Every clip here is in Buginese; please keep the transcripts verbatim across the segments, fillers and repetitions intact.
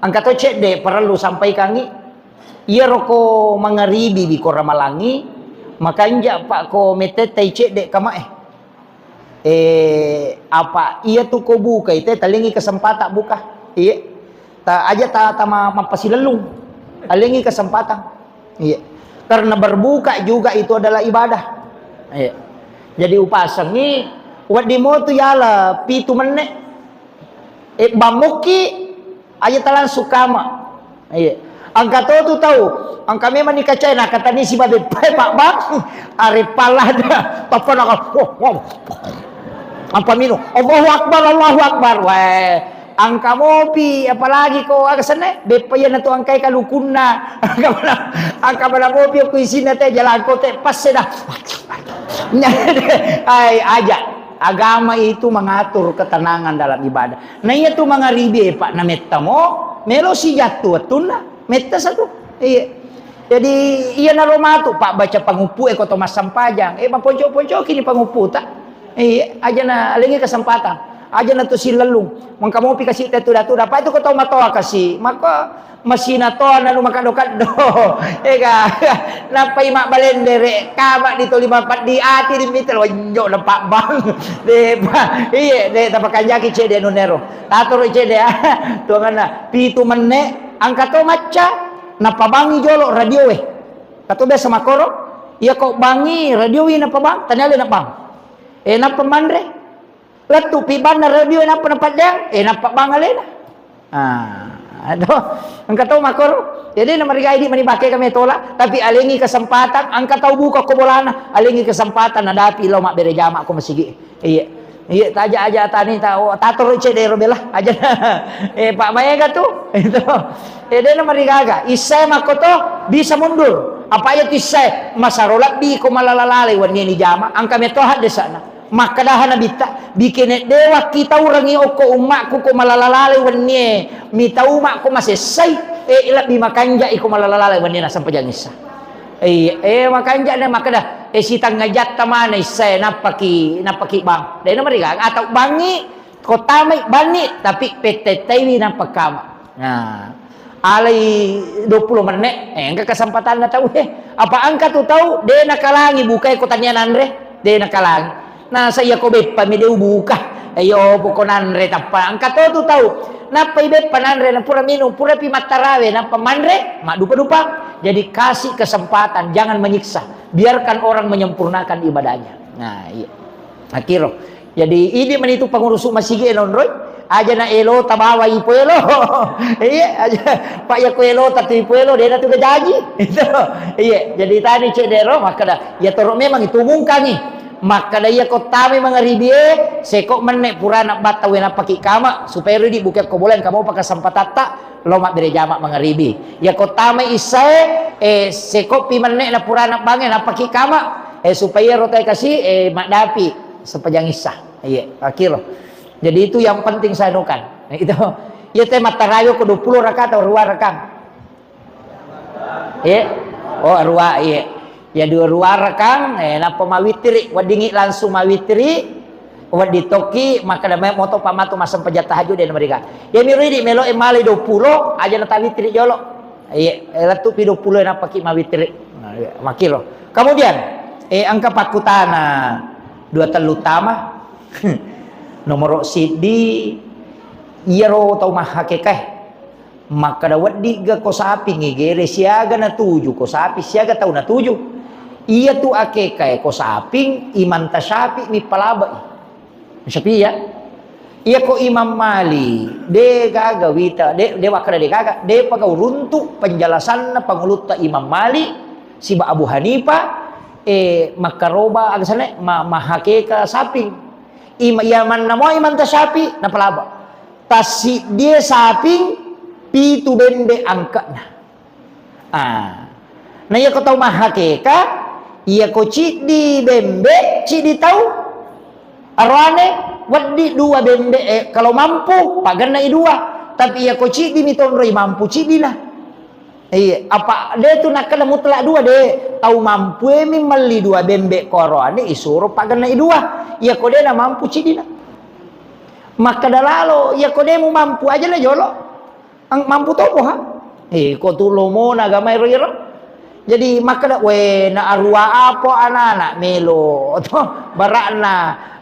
Engka to cedde parellu sampaikangngi. Iyaro ko mangaribi biko ramalangngi, makanja pa ko metettai cedde kamae. Eh, apa iya tu ko buka itu talengi kesempatan buka. Iya. Ta aja ta, ta ma- mappasilellung. Talengi kesempatan. Iya. Karena berbuka juga itu adalah ibadah. Iya. Jadi upasengi wedding mo tu yala pitu menne. Eh, bamukki aja talang sukama. Iya. Engka to tu tau, engka memang ni kacai, nah, kata ni si babe, "Pai, Pak Bang, are palada." Tapa naka, wah, wah. Apa minum? Allahu Akbar, Allahu Akbar. Weh, engka mopi, apalagi ko aga senne, beppa iya na tu engkai kalukunna. Engka mana, engka mana mopi ko isinna te jalan ko te pas seda. Ai, aja. Agama itu mengatur ketenangan dalam ibadah. Na iya tu mangaribi, Pak, na metta mo, melo si jattu wettunna, metta satu. Iya. Jadi, iya naro matu, Pak, baca panguppu e ko to massampajang. Eh, maponco-poncoki ni pangupputa. Iya, aja na alengi kesempatan. Aja na tu silellung. Mengka mopi kasi te tuda-tuda. Apa itu ko tau matoa kasi? Maka masina to nanu makaddo-kaddo. Ega, nappai mabbalendere, kama di toli mapeddi ati di mitel, wenjo na Pak Bang. De, pa, iye, de, tapakanjaki cede nunero. Tatoro cede, ah. Tuanganna, pitu menne, engka to macca, napabangi jolo radio e. Kato biasa makoro, iya ko bangi radio e napabang, tania le napabang. Eh, nappa manre. Lettu pi banna radio e nappa napaddeang, eh, nappa bang alena. Ah, aduh, engka to makoro. Jadi na marigai di mani bake kami tola, tapi alengi kesempatan, engka tau buka ko bolana, alengi kesempatan nadapi lao mabbere jama ko masigi. Iya. Iya, taja aja tani ta, oh, tatoro cedero bela aja. Eh, Pak Maega tu. Itu. Eh, dena marigaga. Isai makkoto bisa mundur. Apa iya tu isai masaro lebbi ko malala lalai wenni ni jama, engka meto haddesana. Makkadaha Nabitta, "Bikene dewa kitaurangi okko ummakku ko malala lalai wennie, mitau makko masessai, eh, lebbi makanjai ko malala lalai wennie nasampajang issa." Iya, eh, makanja na makkada, eh, sitangnga jatta mana issae, nappaki, nappaki bang. Dena marigang, atau bangi, ko tamai bangi, tapi pettettaiwi nappakama. Nah, alai dua puluh menit, eh, engka kesempatanna tau, eh. Apa engka tu tau, de nakalangi bukai ko tania nanre, de nakalangi. Nasa iya ko beppa mi de ubuka. Ayo poko nanre tappa. Engka to tu tau. Nappai beppa nanre na pura minum, pura pi mattarawe, nappa manre, maddupa-dupa. Jadi kasih kesempatan, jangan menyiksa. Biarkan orang menyempurnakan ibadahnya. Nah, iya. Akiro. Jadi idi menitu pengurusu masigi e nonroi. Aja na elo tabawa ipo elo. Iya, aja. Pak ya ko elo tatu ipo elo, de na tu gajaji. Itu. Iya, jadi tadi cedero, makkada, ya toro memang itu mungkangi. Makkada iya ko tamai mangaribie, seko menne purana batta wena paki kama, supaya ridi buke ko boleh kamu pakai sempatatta, lo mabbere jama mangaribi. Iya ko tamai issae, eh, seko pi menne na purana bange na paki kama, eh, supaya rotai kasi, eh, maddapi sempajang issa. Iya, akiro. Jadi itu yang penting saya anukan. Itu. Iya te mattarayo ko dua puluh rakaat atau dua rakaat. Iya. Oh, dua, iya. Ya dua, dua rakang, eh, nappa mawitiri, weddingi langsung mawitiri, wedding tokki, makkada mai moto pamatu massempajang tahajud de namariga. Ya miro idi melo e malai dua puluh, aja na tawitiri jolo. Iya, eh, lettu pi dua puluh nappaki mawitiri. Nah, iya, makiro. Kemudian, eh, engka pakkutana dua tellu tama. Nomoro siddi, iyaro tau mahakekae. Makkada, "Weddigga ko saping igere siaga natuju, ko saping siaga tau natuju?" Iya tu akekae ko saping, imanta sapi mi palabai. Sapi ya. Iya ko Imam Mali, de gaga wita, de, de wakkada de gaga, de pagau runtu penjelasanna pangulutta Imam Mali siba Abu Hanifah, eh, makkaroba aga sana, ma-, mahakeka saping. Ima, iya manna mo imanta sapi, napalaba. Tassiddie saping, pitu bembe angka'na. Ah. Na iya ko tau mahakeka, iya ko ciddi bembe, ciddi tau. Aroane, weddi dua bembe, eh, kalau mampu, paganna i dua. Tapi iya ko ciddi mi tonroi mampu ciddina. Iya, apa de tu nakkeda mutlak dua de. Tau mampu e mi melli dua bembe ko aroane isuro paganna i dua. Iya ko de na mampu ciddina. Makkeda lalo, iya ko de mu mampu aja na jolo. Ang-, mampu topo ha? Eh, ko tu lomona agama ero iro. Jadi makkeda, "We, na arua apo anak-anak melo." To, bara'na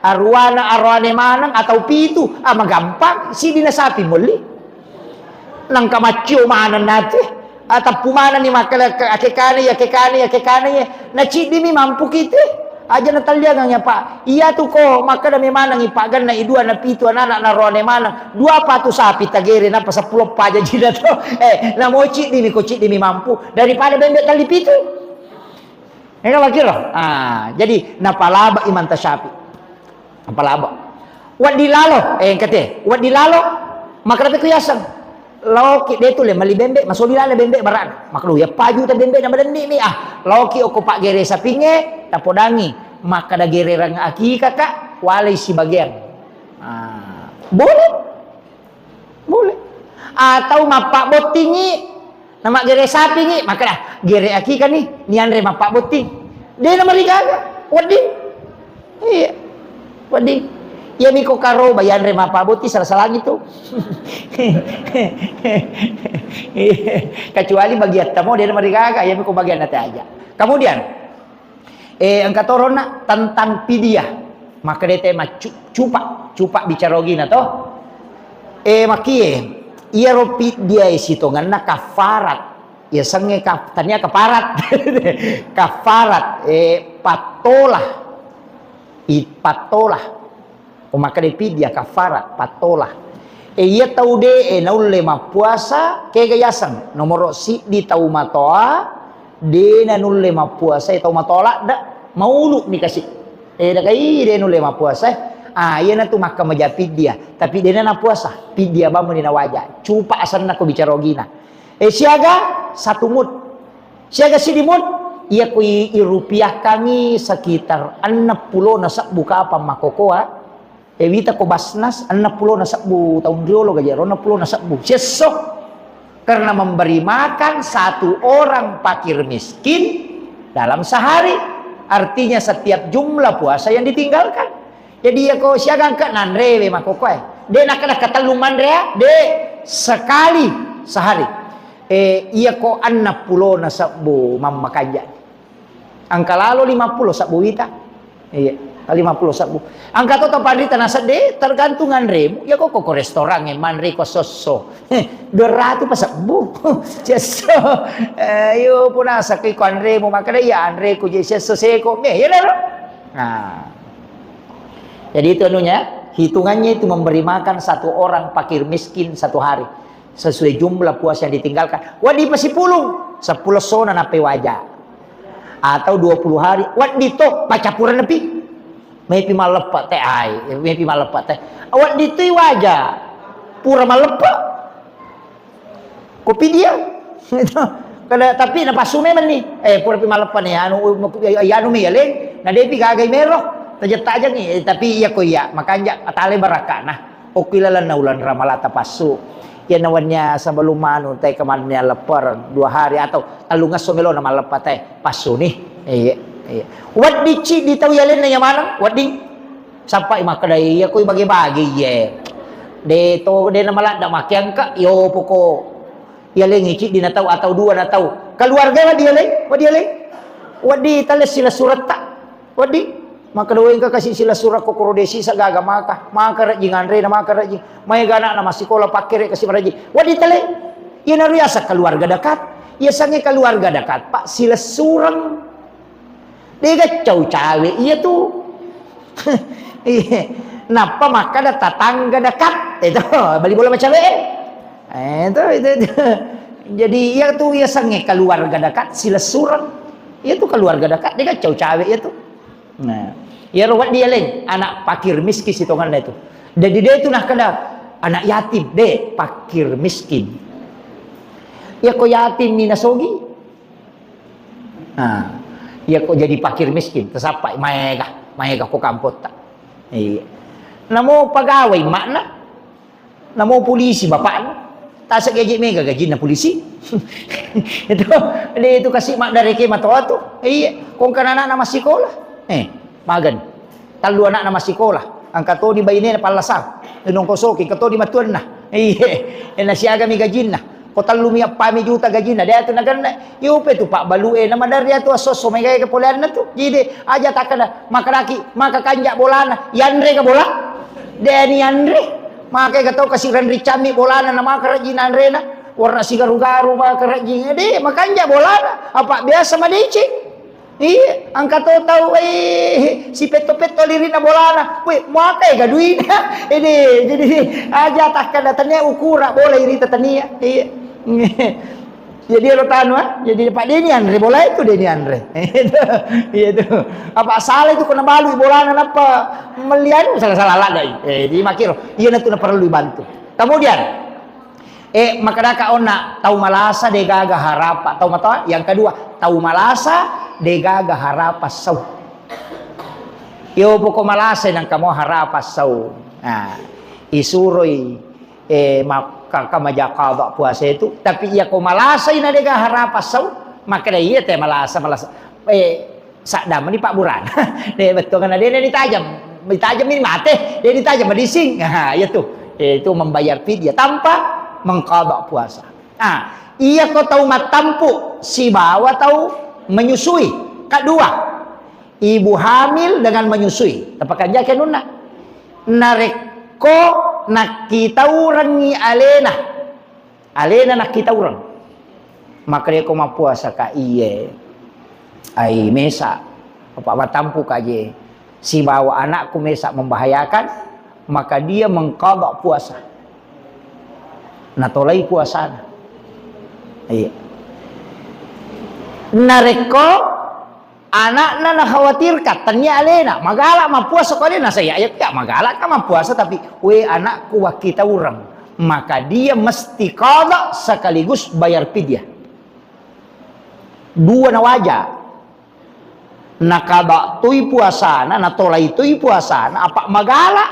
aruana aroane maneng atau pitu, ah, magampang, sidina sapi molli. Nangka maccio maneng nate. Atappu manenni makkeda, "Ake kane, ake kane, ake kane." Na ciddimi mampu kite. Aja natalliangang ya, Pak. Iya tu ko makkeda memanengi paggenna i dua na pitu anak-anak na roane maneng. Dua patu sapi tagere napa seppulo paja jina to. Eh, namo ciddimi ko ciddimi mampu daripada bembe talli pitu. Ega makiro. Ah, jadi napalaba Imam Tasyafi. Napalaba. Wedding lalo, eh, engkate. Wedding lalo, makkeda pe ku yaseng. Laoki de tu le mali bembe, masoli lale bembe barana. Makkeda, "Ya paju ta bembe na madenni mi ah." Laoki oko paggere sapinge, tapodangi. Makkeda gererang akika ka, walai sibagian. Ah, boleh. Boleh. Atau mappabbottingi, namaggere sapingi, makkeda, "Gere akika ni, nianre mappabbotting." De namarigaga, wedding. Iya. Wedding. Iya miko karoba, yanre mappabbotting, salah-salah gitu. Iya. Kecuali bagian tamo, de namarigaga, iya miko bagian nate aja. Kemudian, Eh, engka toronna tentang pidiah. Makkeda te maccu-, cupa, cupa bicara ogina to. Eh, makkie, iyaro pidiah e sitongenna kafarat. Yasengnge kaf-, tania kafarat. Kafarat, eh, pattola. I-, pattola. Ko makkeda pidiah kafarat, pattola. E, iya tau de e naulle mappuasa, kega yaseng? Nomoro siddi tau matoa, de nanulle mappuasa, e, tau matoa ladde, maulu mi kasi. E, dakai de nulle mappuasa, e. Ah, iyanatu makkamaja pidiah, tapi de napuasa, pidiah bamuni nawaja. Cupa asenna ko bicara ogina. E, siaga satu mut. Siaga siddi mut, iya ko i-, irupiahkangngi sekitar enneng pulona sebbu kapang makkokoa, e, wita ko Basnas, enneng pulona sebbu taung riolo gaji ero, enneng pulona sebbu. Siesso. Karena memberi makan satu orang fakir miskin dalam sehari. Artinya setiap jumlah puasa yang ditinggalkan. Jadi iya ko siaga engka nanrewe makkokoe. De nakkeda katellu manre ya, de sekali sehari. Eh, iya ko enneng pulona sebbu mammakanja. Engka lalo lima pulo sebbu wita. Iya, lima pulo sebbu. Engka to tapanrita nasedde, tergantung anremu. Iya ko, ko, ko restoran e manre ko sosso. Heh, dua ratu pa sebbu. Cesso. Eh, iyo punasa ko iko anremu makkeda iya anreku je sesso seko. Me, iya daro. Nah. Jadi itu anunya, hitungannya itu memberi makan satu orang fakir miskin satu hari. Sesuai jumlah puasa yang ditinggalkan. Wedding pasipulung, seppulo essona nappai waja. Atau dua puluh hari, wedding to, pacappurenna pi. Maipi malleppa te ai, maipi malleppa te. Wedding tu waja. Pura malleppa. Kopi dia. Kada, tapi napassu memang ni. Eh, pura pi malleppa ni, anu, anu mi yaleng, na depi gagai mero. Tajeng-tajengi, eh, tapi iya ko iya, makanja atale barakana. Okki lalenna uleng Ramalang tapassu. Iyana wennia sebelum anu, te kemanne lepper dua hari atau tellungesso melona malleppa te passuni. Iya, iya. Wedding ciddi tau yalenna iya maneng, wedding. Sappai makkeda iya koi bage-bage iye. De to, de namaladda makke engka, yo poko yalengi ciddi na tau atau dua na tau. Keluarga wedding yaleng, wedding yaleng. Wedding talessi lessuretta. Wedding, makkeda, "Wengka kasi silessureng ko koro desi sa gaga maka, maka rejjing anrena, maka rejjing. Maega anakna massikola pakkere kasi marejjing." Wedding tale. Iyanaro yaseng keluarga dekat. Yasengnge keluarga dekat, Pak, silessureng. Dega cau cawe iya tu. Iya. Nappa makkeda tetangga dekat. Itu, bali bola macawe. Eh, itu, itu, itu. Jadi, iya tu yasengnge keluarga dekat silessureng. Iya tu keluarga dekat, dega cau cawe iya tu. Nah, iyaro wedding yaleng, anak fakir miskin sitongenna itu. Jadi de tu nakkeda anak yatim, de, fakir miskin. Iya ko yatim mi nasogi. Nah, iya ko jadi fakir miskin, tasappai maega, maega ko kampotta. Iya. Namo pegawai makna, Namo polisi bapakna, tasa gaji mega gajinna polisi. Itu, de itu kasi maddareke matoa tu. Iya, kongka anakna massikola. Eh, magen. Tallu anakna massikola. Engka toni bainena pallasang. Nongkosoki, engka toni matuanna. Iye, e, nasiagami gajinna. Ko tellumi eppami juta gajinna, de' atu nagenna. Iyope tu pabbalu e, na maderri atu esso-esso megae kepoleanna tu. Jadi, aja takkeda, makkadaki, maka kanja bolana. Yanre ga bola? De' ni yanre. Maka ga tau kasi renri cammi bolana, na maka rajin anrena. Warna sigaru-garu maka rajin. De', makanja bolana. Apa biasa madeceng. Iya, engka to tau, eh, sipetto-petto lirina bolana. Weh, muakai ga duina? Ini, jadi aja takkeda tania ukura bola irita tania. Iya. Jadi ero tanu, ah. Jadi Pak Deni Andre bola itu Deni Andre. Iya itu. Apa salah itu kena balu bolana napa melian salah-salah lagi. Eh, jadi makiro. Iya natu perlu dibantu. Kemudian, Eh, makkedaka onna, tau malasa degaga harapa, tau matoa. Yang kedua, tau malasa degaga harapa sau. Yo poko malasa nangka mo harapa sau. Nah, isuroi, eh, makka maja qada puasa itu, tapi iya ko malasai na dega harapa sau, makkeda iya te malasa, malasa. Eh, Saddammani pabburana. De' bettuanna de' ditajang. Ditajang mi mate, de' ditajang madising. Ha, iya tu. Itu membayar fidyah tanpa mengqada puasa. Ah, iya ko tau mattampu sibawa tau menyusui. Kedua, ibu hamil dengan menyusui. Tapakanjaki anunna. Narekko nakkitaurengngi alena. Alena nakkitaureng. Makkedako mappuasa ka, iye. Ai mesa. Apa matampu ka je. Sibawa anakku mesa membahayakan, maka dia mengqada puasa. Natolai puasana. Iya. Narekko Anakna nakhawatirkan, tennia alena, magala mappuasa ko alena, saya ayat ya magala ka mappuasa, tapi, we, anakku wakkitaureng, maka dia mesti qada sekaligus bayar fidyah. Dua nawaja. Nakada toi puasana, natolai toi puasana, apa magala.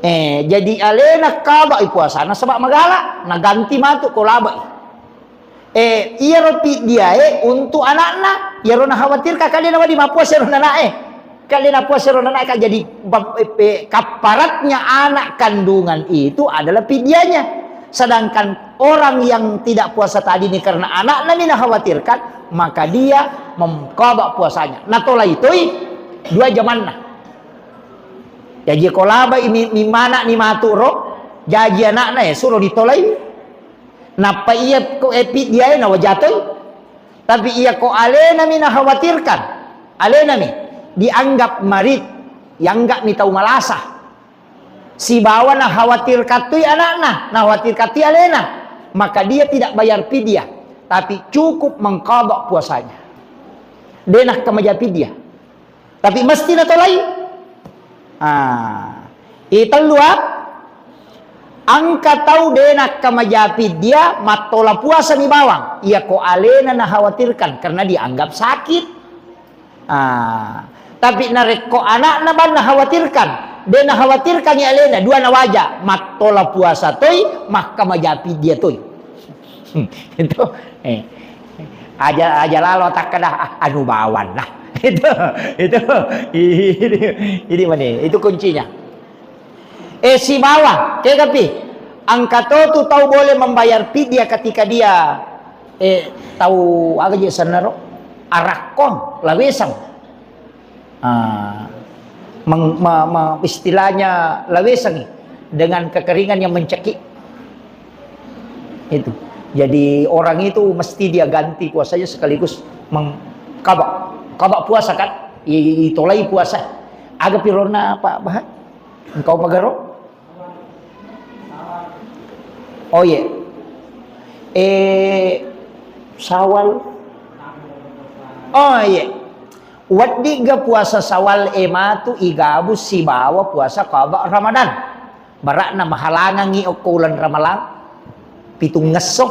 Eh, jadi alena qada'i puasana sebab magala, naganti matu ko labai. Eh, iyaro piddiae untuk anakna, iyaro nakhawatirkan, kan de nawedding mappuasa ero nanae. Kan de nappuasa ero nanae, kan jadi bab-, eh, eh, kafaratnya anak kandungan itu adalah piddianya. Sedangkan orang yang tidak puasa tadi ini karena anakna mi nakhawatirkan, maka dia mengqada puasanya. Natolai toi dua jamanna. Jaji ko labai mi, mi mana'ni matu ro, jaji anakna, eh, suro ditolai. Nappa iya ko, eh, piddiae nawajatoi. Tapi iya ko alena mi nakhawatirkan, alena mi dianggap marid, dianggap mi tau malasa. Sibawa nakhawatirkan toi anakna, nakhawatirkan toi alena, maka dia tidak bayar fidyah, tapi cukup mengqada puasanya. De nakkamaja fidyah. Tapi mesti natolai. Ah. I tellu, ah. Engka tau de nakkamaja fidyah, mattola puasa mi bawang. Iya ko alena nakhawatirkan karena dianggap sakit. Ah. Tapi narekko anakna bang nakhawatirkan, de nakhawatirkan ya alena, dua nawaja, mattola puasa toi, makkamaja fidyah toi. Hmm, itu, eh, aja, aja lalo takkeda, ah, anu bawang lah. Itu, itu, ini, ini mana? Itu kuncinya. Eh, sibawa, kegapi? Engka to tu tau boleh membayar fidyah ketika dia, eh, tau aga je sennaro? Arakkong, lawesang. Ah, meng-, me-, me-, istilahnya lawesangi dengan kekeringan yang mencekik. Itu. Jadi orang itu mesti dia ganti puasanya sekaligus meng-, qada, qada puasa kan? I-, i-, itolai puasa. Aga pironna Pak Bahar? Engkau pagaro? Oh iya. Eh, Syawal. Oh iya. Weddigga puasa Syawal e matu igabung sibawa puasa qada Ramadan. Bara'na mahalangangngi okko uleng Ramalang pitungngesso.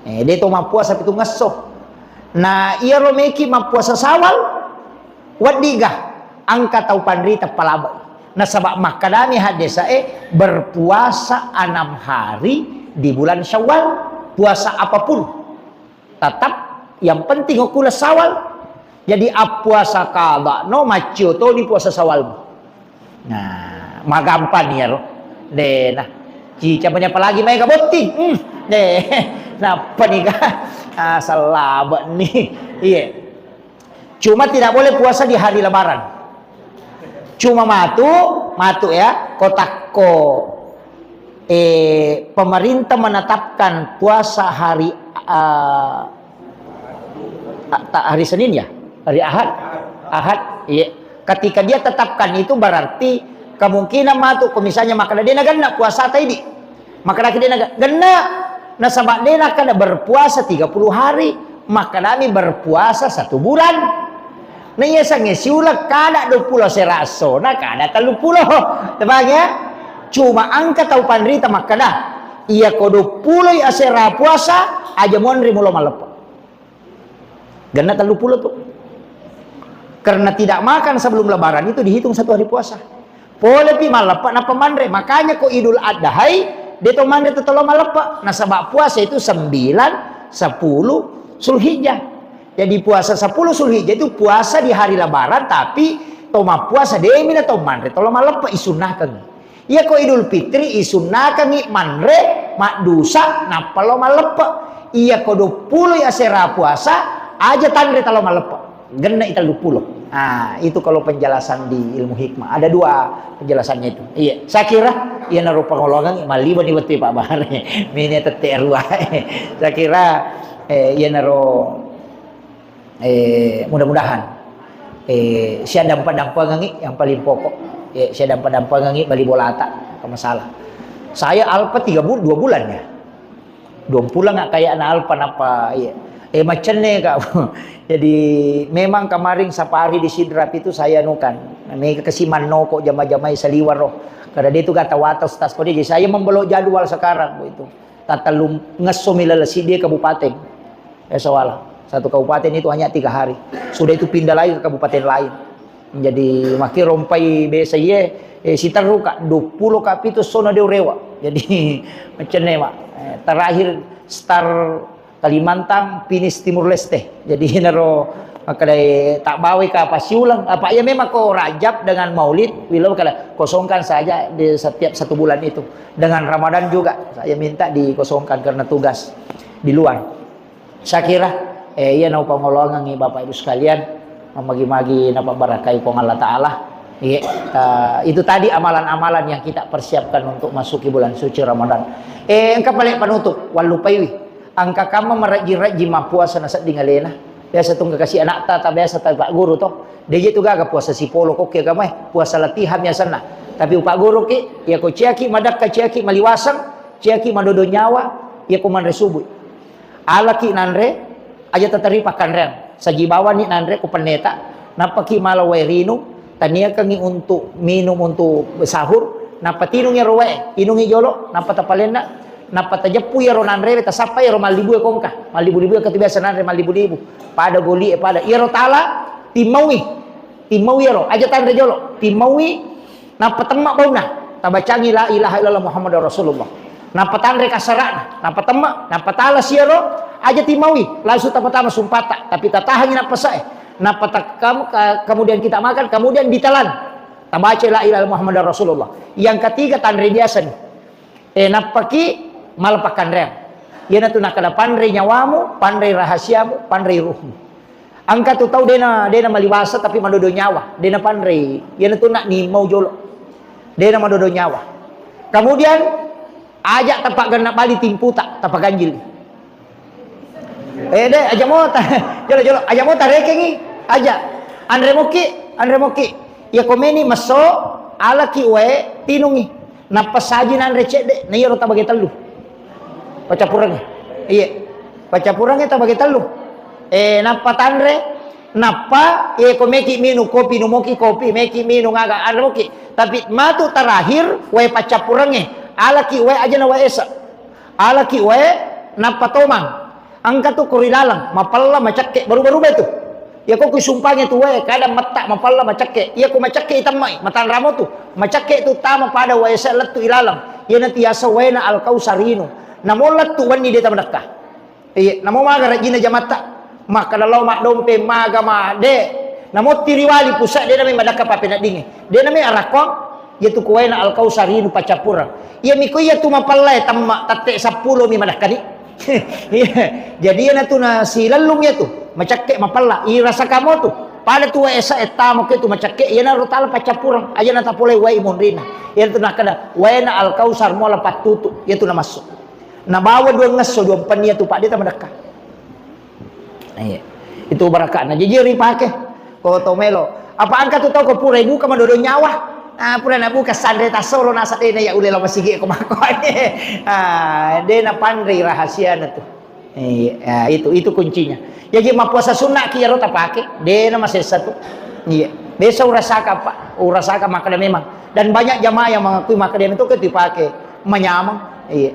Eh, de to mappuasa pitungngesso. Na iyaro meki mappuasa Syawal, weddigga engka tau panrita palabai. Nasaba makkedami haddesae, berpuasa enam hari di bulan Syawal, puasa apapun. Tetap yang penting okko uleng Syawal. Jadi appuasa qada no maccio toni puasa Syawal. Nah, magampang iyaro. Deh, nah. Cica meni apalagi mai ka botting. Hmm, deh. Nappa nih, Kak? Ah, salabe nih. Iya. Cuma tidak boleh puasa di hari Lebaran. Cuma matu, matu ya, kotakko, eh, pemerintah menetapkan puasa hari, eh, a-, ta-, hari Senin ya? Hari Ahad? Ahad, iya. Ketika dia tetapkan itu berarti kemungkinan matu, ko misalnya makkeda dena genna puasa taidi. Makkedaki dena genna, nasaba dena kada berpuasa tiga puluh hari, makkedami berpuasa satu bulan. Na iya sange siuleng kada dua puluh asera esso, na kada tellu puluh. Tepang ya? Cuma engka tau panrita makkeda, iya ko dua puluh asera puasa, aja monri mulo malleppe. Genna tellu puluh tu. Karena tidak makan sebelum Lebaran itu dihitung satu hari puasa. Polepi malleppe nappa manre. Makanya ko Idul Adhai, de to manre to tolo malleppe. Nasaba puasa itu sembilan, sepuluh Zulhijjah. Jadi puasa sepuluh Zulhijjah itu puasa di hari Lebaran, tapi to mappuasa demi na to manre tolo malleppe, isunnahkan. Iya ko Idul Fitri isunnakangngi manre, maddusa, nappa lo malleppe. Iya ko dua puluh asera puasa, aja tanre talo malleppe. Genna i tellu puluh. Ah, itu kalau penjelasan di ilmu hikmah. Ada dua penjelasannya itu. Iya, saya kira iya naro pangolongan maliba ni betul Pak Bahar. Mini tette rua. Saya kira, eh, iya naro Eh, mudah-mudahan, eh, sia dampa-dampangengi yang paling pokok. Eh, sia dampa-dampangengi bali bolata, ke masalah. Saya alpa tiga bul-, dua bulan ya. Dua bulan nggak kayak na alpa napa, iya. Eh, macenne, Kak. Jadi, memang kemarin safari di Sidrap itu saya nukan. Mega kesi mannoko jama-jamai saliwaro. Karena dia itu gata wata tas kode. Jadi, saya membelok jadwal sekarang, Bu, itu. Tatellung ngesso mi laleng siddi kabupaten. Eh, soal satu kabupaten itu hanya tiga hari. Sudah itu pindah lagi ke kabupaten lain. Jadi, makkiro rompai biasa iye, eh, siterru ka, dua puluh ka pitu sono de urewa. Jadi, macenne, Mak. Eh, terakhir start Kalimantan, finish Timur Leste. Jadi, naro makkedai tak bawai ka pasiuleng. Apa iya memang ko Rajab dengan Maulid, wilo kada kosongkan saja di setiap satu bulan itu. Dengan Ramadan juga saya minta dikosongkan karena tugas di luar. Saya kira, eh, iya naupangolongangi Bapak Ibu sekalian, memagi-magi napabarakai Puang Allah Ta'ala. Iya, eh, itu tadi amalan-amalan yang kita persiapkan untuk masuki bulan suci Ramadan. Eh, engka pale penutup, wallupaiwi. Engka kamma marajji-rajji mappuasa nasedding alena. Biasa tu engka kasi anakta, ta biasa ta Pak Guru to. Deje tu gaga puasa sipolo kokke kamae, puasa latihan biasanna. Tapi Pak Guru ki, iya ko ciaki madakka, ciaki maliwaseng, ciaki madodo nyawa, iya ko manre subuh. Alaki nanre, aja tateri pakkanreang. Saji bawani nanre ko penneta, nappaki mala wae rinung, taniakangi untuk minum untuk sahur, nappa tinungi ro wae, inungi jolo, nappa tapalenna, nappa tajeppu iyaro nanrewe, tasappa iyaro mallibue kongka, mallibu-libue katu biasa nanre mallibu-libu, pada golie, pada iyaro tala, timmaui, timmaui iyaro, aja tanre jolo, timmaui, Nappa temma bauna, tabacangi la ilaha illallah Muhammadar Rasulullah. Nappa tanre kasara'na, nappa temma, nappa tala siaro, aja timaui, langsung tapatama sumpata, tapi tatahangi nappasae. Nappa takkam-, ka-, kemudian kita makan, kemudian ditelan. Tabaca la ilaha illallah Muhammadar Rasulullah. Yang ketiga tanre biasa nih. Eh, nappaki mala pakkanreang. Iyanatu nakkeda, panrei nyawamu, panrei rahasiamu, panrei ruhmu. Engka tu tau dena, dena maliwasa tapi madodo nyawa, dena panrei. Iyanatu nak nimau jolo. Dena madodo nyawa. Kemudian, aja tapaggenna bali timputa, tapaganjil. Eh, de, aja mota. Jolo, jolo, aja mota rekengi. Aja. Anre moki, anre moki. Iya komeni messo, alaki wae, tinungi. Nappa saji nanre cedde, na iyaro tabage tellu. Paccappurengnge. Iya. Paccappurengnge tabage tellu. Eh, nappa tanre, nappa, eh, ko meki minung kopi, numoki kopi, meki minung aga, anre moki. Tapi matu terakhir, wae paccappurengnge. Alaki wae aja na wae esa. Alaki wae, nappa tomang. Engka tu ko ri laleng, mapella macakke, baru-baru betu. Iya ko ku sumpange tu wae, kadang metta, mapella macakke. Iya ko macakke itemmai, matanramo tu. Macakke tu tama pada wae se lettu ilaleng. Iyana tiasa waena Al-Kausar inu. Namo lettu wenni de tamadekka. Iya, namo maga rajina jamatta. Makkada lao maddompe maga ma de. Namo tiriwali pusat de nami madekka papeneddinge. De nami arakkong. Iyatu ko waena Al-Kautsar inu paccappureng. Iyami ko iyatu mapellae temma tette seppulo mi madekkani. Iya. Jadi iyanatu na silellung iyatu, macekke mapella. Irasaka motu. Pada tu wae esa ettamo ke tu macekke, iyanaro tala paccappureng. Aja na tapolei wae monrina. Iyanatu nakkeda, waena Al-Kautsar mola pattutu. Iyatu namassu. Nabawa dua ngesso, dua penni iyatu, Pak, de tamadekka. Iya. Itu barakakna. Jaji ripake. Ko to melo. Apa engka tu tau ko pura ibuka madodo nyawa. Ah, pura nabuka sanre tasoro nasa dena ya ule lao masigi ko mako. Ah, dena panrei rahasiana tu. Iya, itu, itu kuncinya. Jaji mappuasa sunna ki iyaro tapake, dena masessa tu. Iya. Biasa urasaka, Pak, urasaka makkeda memang. Dan banyak jamaah yang mengakui makkeda itu ke dipake manyameng. Iya.